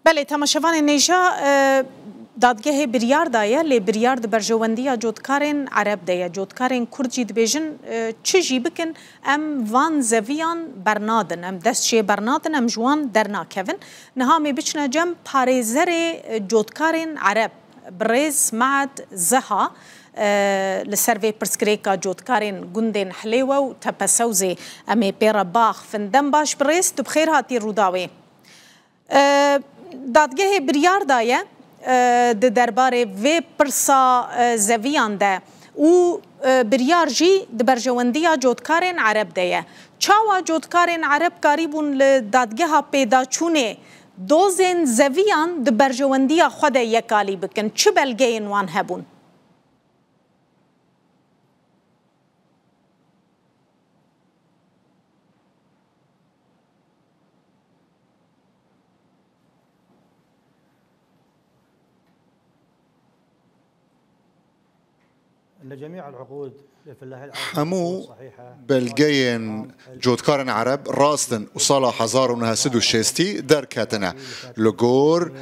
Belê temaşevanên nêja dadgehê biryar daye lê biryar di berjewendiya cotkarên Ereb de ye. Cotkarên Kurd jî dibêjin çi jî bikin em van zeviyan bernadin, em dest jê bernadin, em ji wan dernakevin. Niha em ê biçine cem parêzerê cotkarên Ereb Birêz Meed Zeha li ser vê pirsgirêka cotkarên gundên Hilêwe û Tepesewzê em ê pê re biaxivin. Dem baş birêz, tu bi xêr hatî Rûdawê. Dadgehê biryar daye di derbarê vê pirsa zeviyan de û biryar jî di berjewendiya cotkarên Ereb de ye. Çawa cotkarên Ereb karîbûn li dadgeha pêdaçûnê dozên zeviyan di berjewendiya xwe de yekalî bikin? Çi belgeyên wan hebûn? Hemû belgeyên cotkarên Ereb rast in û sala 1960 derketine. Li gor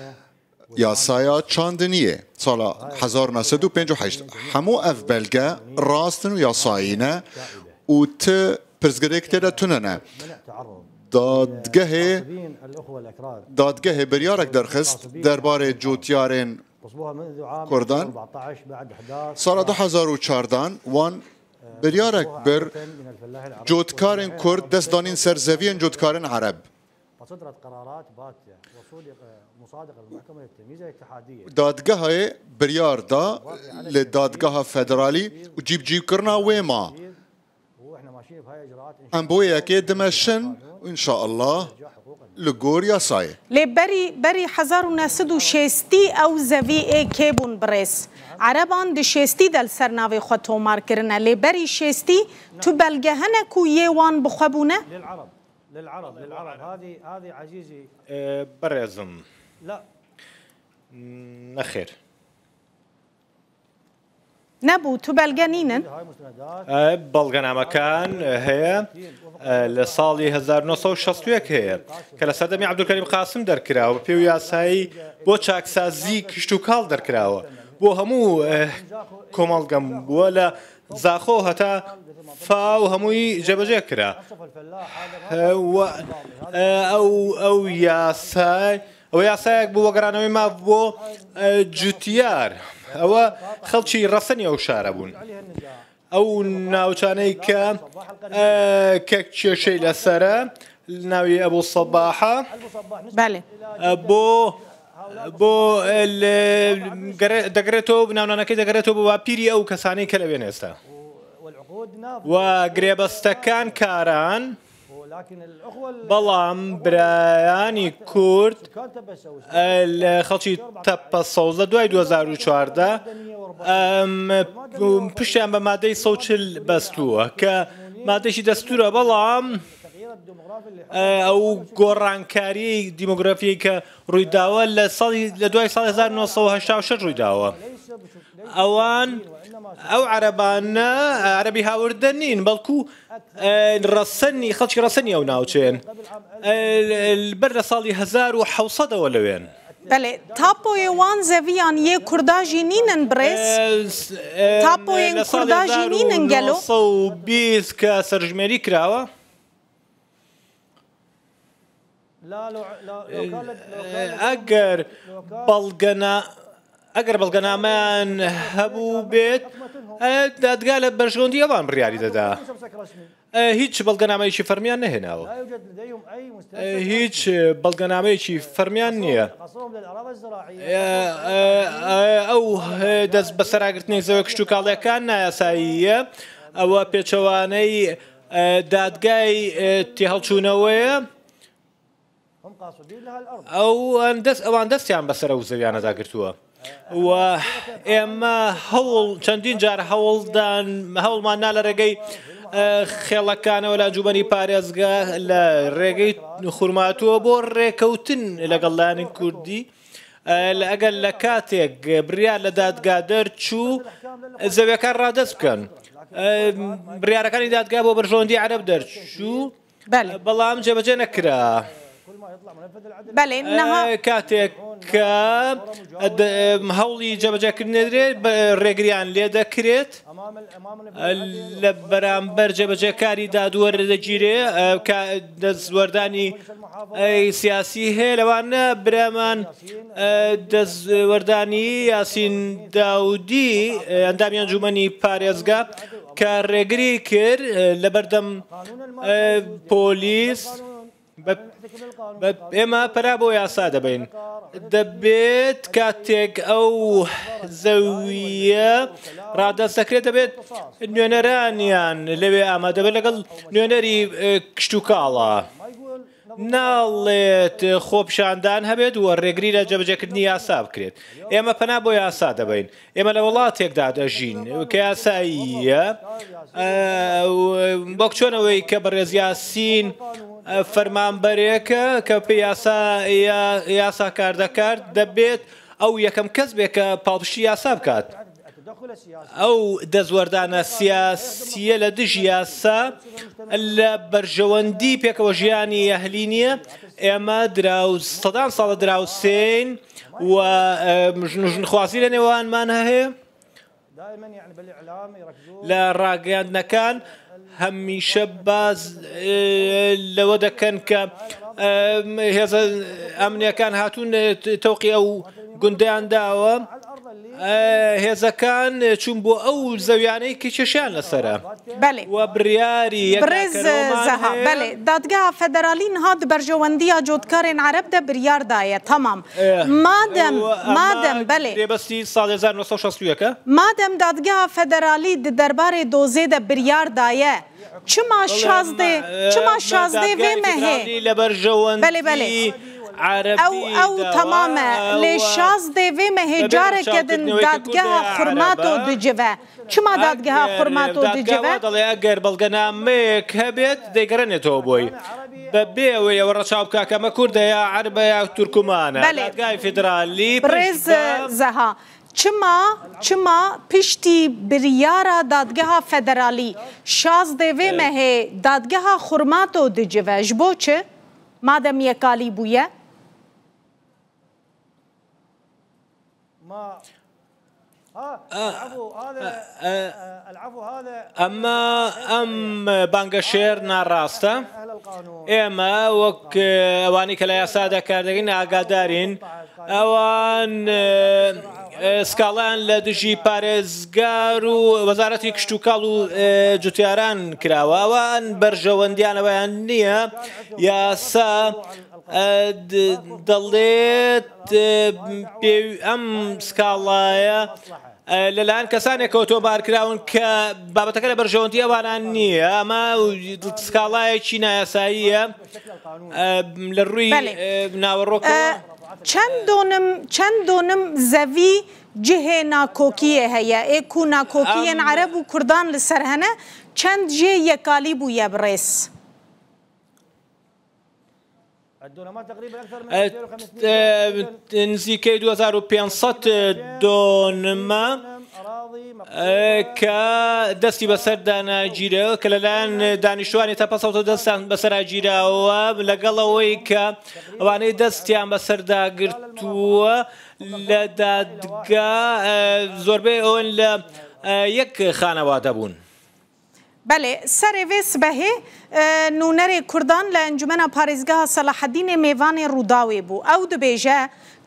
yasaya çandiniyê sala 1958 hemû ev belge rast in û yasayî ne û ti pirsgirêk tê de tune ne. Dadgehê dadgehê biryarek derxist derbarê cotyarên Kurdan. Sala 2014 wan biryarek bir cotkarên Kurd dest danîn ser zeviyên cotkarên Ereb. Dadgehê biryar da li Dadgeha Federalî û cîbicîkirina wê ma. Em bi wê yekê dimeşin û înşaellah li gor yasayê. Lê berî berî 1960 ew zevî ê kê bûn birêz? Ereban di şêstî de li ser navê xwe tomar kirine lê berî şêstî tu belge hene ku yê wan bi xwe bûne? Birêzim. Nexêr. Nebû, tu belge nînin. بەڵگەنامەکان هەیە لە ساڵی 1961 هەیە کە لە سەردەمی عەبدولکەریم قاسم دەرکراوە بە پێی یاسایی بۆ چاکسازی کشتوکاڵ دەرکراوە بۆ هەموو کۆمەڵگەم بووە لە زاخۆ هەتا فاو هەمووی جێبەجێ کرا ئەو ئەو یاسای ئەوە یاسایەک بوو وەگەڕانەوەی ماف بۆ جوتیار ئەوە خەڵکی ڕەسەنی ئەو شارە بوون ئەو ناوچانەی کە کە کێشەی لەسرە ناوی ئەبوو سەباحە بۆ بۆ دەگرێتەوە ناونانەکەی دەگەرێتەوە بۆ باپیری ئەو کەسانەی کە لەوێن ئێستا و گرێبەستەکان کاران بەڵام برایانی کورد لە خەڵکی تەپە سەوزە دوای 2014 پشتیان بە مادەی 140 بەستووە کە مادەشی دەستورە بەڵام ئەو گۆڕانکاری دیمۆگرافیی کە ڕوویداوە لە ساڵی لە دوای ساڵ 1986 ڕوویداوە ئەوان ئەو عەرەبانە عەرەبی هاوردە نین بەڵکو ڕەسەنی خەڵکی ڕەسەنی ئەو ناوچەیەن بەر لە ساڵی 1700ەوە لەوێن. بەلێ تاپۆیێ وان زەڤیان یێ کوردا ژی نینن بڕێز؟ تاپۆیێن لە ساڵی کوردا ژی نینن گەلۆ؟ 1920 کە سەرژمێری کراوە ئەگەر بەڵگەنا ئەگەر بەڵگەنامەیان هەبوو بێت دادگا لە بەرژەوەندی ئەوان بڕیاری دەدا هیچ بەڵگەنامەیەکی فەرمیان نەهێناوە هیچ بەڵگەنامەیەکی فەرمیان نییە ئەو دەست بەسەراگرتنی زەوە کشتتوکاڵیەکان نایاساییە ئەوە پێچەوانەی دادگای تێهەڵچوونەوەیە ئەوان دەستیان بەسەر ئەو زەویانەدا گرتووە و ئێمە هەوڵ چەندین جار هەوڵدان هەوڵمان نا لە ڕێگەی خێڵەکانەوە لە ئەنجومەنی پارێزگا لە ڕێگەی خورماتووە بۆ ڕێکەوتن لەگەڵ لایەنی کوردی ئەگەر لە کاتێک بڕیار لە دادگا دەرچوو زەویەکان ڕادەست بکەن بڕیارەکانی دادگا بۆ بەرژەوەندی عەرەب دەرچوو بەڵام جێبەجێ نەکرا. بەلێ نها. کاتێک کە هەوڵی جێبەجێکردن دەدرێت ڕێگریان لێ دەکرێت لە بەرامبەر جێبەجێکاری دادوەر دەگیرێ کە دەستوەردانی سیاسی هەیە لەوانە برامان دەستوەردانی یاسین داودی ئەندامی ئەنجومەنی پارێزگا کە ڕێگری کرد لەبەردەم پۆلیس ئێمە پەنا بۆ یاسا دەبەین. دەبێت کاتێک ئەو زەوییە ڕادەست دەکرێت دەبێت نوێنەرانیان لەوێ ئامادەبن لەگەڵ نوێنەری کشتوکاڵە. ناڵێت خۆپیشاندان هەبێت و ڕێگری لە جێبەجێکردنی یاسا بکرێت. ئێمە پەنا بۆ یاسا دەبەین. ئێمە لە وڵاتێکدا دەژین کە یاساییە، وەک چۆن ئەوەی کە بەڕێز یاسین فەرمانبەرێکە کە پێی یاسا کار دەکات، دەبێت ئەو یەکەم کەس بێت کە پاڵپشتی یاسا بکات. ئەو دەستوەردانە سیاسییە لە دژی یاسا لە بەرژەوەندی پێکەوە ژیانی ئەهلی نییە. ئێمە سەدان ساڵە دراوسێین و ژنخوازی لە نێوانمان هەیە. لە ڕاگەیاندنەکان هەمیشە باس لەوە دەکەن کە هێزە ئەمنیەکان هاتوون تەوقی ئەو گوندیان داوە. هێزەکان چوون بۆ ئەو زەویانەی کە کێشیان لەسەرە بەێ و بڕیاری بڕێز زەها بەێ دادگا فەدەرالی نها بەرژەوەندیە جۆتکارێن عەرەب دە بریار دایە تەمام مادەم مادەم بەێ گرێبەستی ساڵ 1961 مادەم دادگا فەدەرالی د دەربارەی دۆزێ دە بریار دایە چما شازدێ چما شازدێ vê mehê لە بەرژەوەندی بەلێ بەلێ عەرەبی ئەو ئەو تەمامە لێ شازدێ vê mehê careke din dadgeha Xurmato dicive چما دادگەها Xurmato dicive دەڵێ ئەگەر بەڵگەنامەیەک هەبێت دەیگەڕێنێتەوە بۆی بەبێ ئەوەی ئەوە ڕەچاو بکا کە ئەمە کوردە یا عەرەبە یا تورکمانە. بەلێ. دادگای فیدرالی بڕێز زەها چما چما پشتی بریارە دادگەها فەدەرالی شازدێ vê mehê dadgeha Xurmato dicive ji bo çi madem yekalî bûye ئەمە ئەم بانگەشێر ناڕاستە. ئێمە وەک ئەوانەی کە لە یاسادا کار دەکەین ئاگادارین ئەوان سکاڵیان لە دژی پارێزگار و وەزارەتی کشتتوکاڵ و جوتیاران کراوە. ئەوان بەرژەوەندیان ئەوەیان نییە. یاسا دەڵێت ئەم سکاڵایە لەلایەن کەسانێکەوە تۆمارکراون کە بابەتەکە لە بەرژەوەندی ئەوانان نییە. ئەمە سکاڵایەکی نایاساییە لە ڕووی ناوەڕۆکەوە. چەند دۆنم زەوی جهێ ناکۆکیە هەیە ئێک و ناکۆکیەن عەرەب و کوردان لەسەر هەنە چەند جێ یەکالی بوویە بڕێز؟ نزیکەی 2500 دۆنمە کە دەستی بەسەردا ناگیرەوە کە لەلایەن دانیشتوانی تەپەسەوتە دەستیان بەسەرا گیراوە لەگەڵ ئەوەی کە ئەوانەی دەستیان بەسەردا گرتووە لە دادگا زۆربەی ئەوەن لە یەک خانەوادە بوون. بەێ سەرێ vê sibehê nûnerê Kurdan li Encumena Parêzgeha Selaheddînê mêvanê Rûdawê bû. Ew dibêje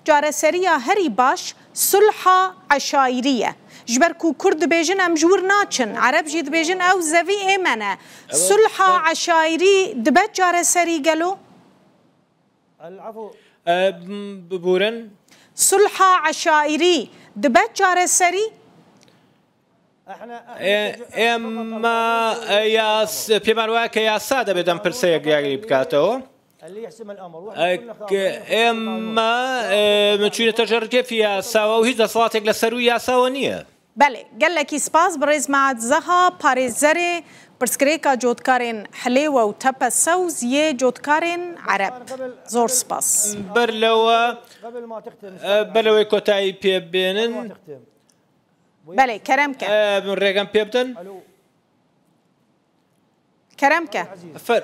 çareseriya herî baş sulha eşaîrî ye. Ji ber ku Kurd dibêjin em ji wir naçin, Ereb jî dibêjin ew zevî ême ne. Sulha eşaîrî dibe çareserî gelo? ببورن. Sulha eşaîrî dibe çareserî؟ ئێمە پێمان وایە کە یاسا دەبێت ئەم پرسەیە یاگری بکاتەوە. ئێمە چوینەتە ژێر یاساوە و هیچ دەسەڵاتێک لە سەروی یاساوە نییە. بەێ gelekî spas birêz Mead Zeha parêzerê pirsgirêka cotkarên Hilêwe û Tepe Sewz yê cotkarên Ereb. Zor spas. بەر لەوە بەر لەوەی کۆتایی پێ بێنن. بەێ کەرەم کە. ڕێگەم پێ بدەن. کەرەم کە. فەر.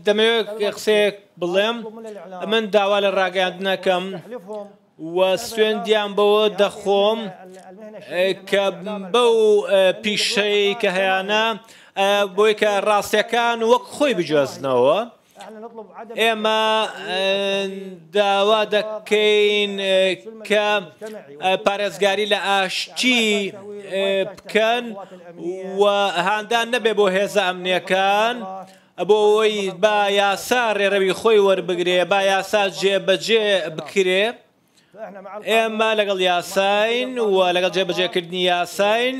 دەمەوێت قسەیەک بڵێم، من داوا لە ڕاگەیاندنەکەم و سوێندیان بەوە دەخۆم کە بەو پیشەی کە هەیانە بۆی کە ڕاستیەکان وەک خۆی بگوێزنەوە. ئێمە داوا دەکەین کە پارێزگاری لە ئاشتی بکەن و هاندان نەبێ بۆ هێزە ئەمنیەکان بۆ ئەوەی با یاسا ڕێڕەوی خۆی وەربگرێ با یاسا جێبەجێ بکرێ. ئێمە لەگەڵ یاساین و لەگەڵ جێبەجێکردنی یاساین.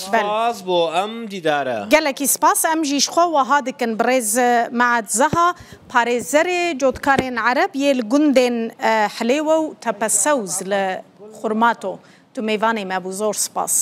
سپاس بۆ ئەم دیدارە. گەلەکی سپاس ئەم ژیش خۆ وەها دکن بڕێز مەعەد زەها پارێزەرێ جۆتکارێن عەرەب یێ ل گوندێن حلێوە و تەپە سەوز لە خورماتۆ تو مێڤانێ مە بوو زۆر سپاس.